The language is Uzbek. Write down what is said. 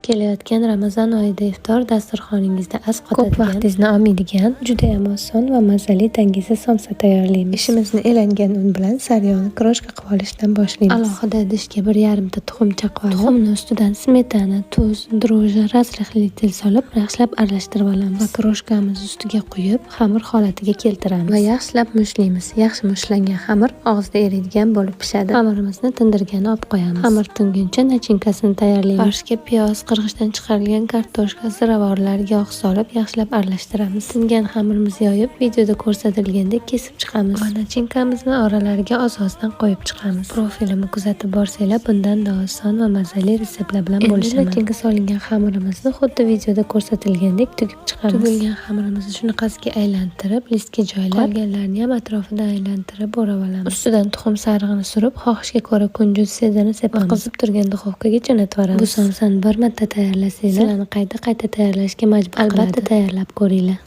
Kelayotgan Ramazon oyida iftor dasturxoningizda asqotadigan, ko'p vaqtingizni olmaydigan, judayam oson va mazali dangasa somsa tayyorlaymiz. Ishimizni elangan un bilan sariyog'ni крошка qilib olishdan boshlaymiz. Alohida idishga 1,5 ta tuxum chaqib olib, tuxumni ustidan smetana, tuz, дрожжи, разрыхлитель solib, yaxshilab aralashtirib olamiz va крошка miz ustiga quyib, xamir holatiga keltiramiz va yaxshilab mushtlaymiz. Yaxshi mushtlangan xamir og'izda eriydigan bo'lib pishadi. Xamirimizni tindirgani olib qo'yamiz. Xamir tinguncha начинка sini tayyorlaymiz. Farshga piyoz, qirg'ichdan chiqarilgan kartoshka, ziravorlar, yog' solib, yaxshilab aralashtiramiz. Tingan xamirimizni yoyib, videoda ko'rsatilgandek kesib chiqamiz va начинка mizni oralariga oz-ozdan qo'yib chiqamiz. Profilimni kuzatib borsanglar, bundan-da oson va mazali retseptlar bilan bo'lishaman. Начинка solingan xamirimizni xuddi videoda ko'rsatilgandek tugib chiqamiz. Tugilgan xamirimizni shunaqasiga aylantirib, listga joylab, qolganlarini ham atrofidan aylantirib o'rab olamiz. Ustidan tuxum sarig'ini surib, xohishga ko'ra kunjut sedini sepamiz va qizib turgan duxovkaga jo'natib yuboramiz. Bu somsani bir marta tayyorlasanglar, sizlarni qayta-qayta tayyorlashga majbur qiladi. Albatta tayyorlab ko'ringlar.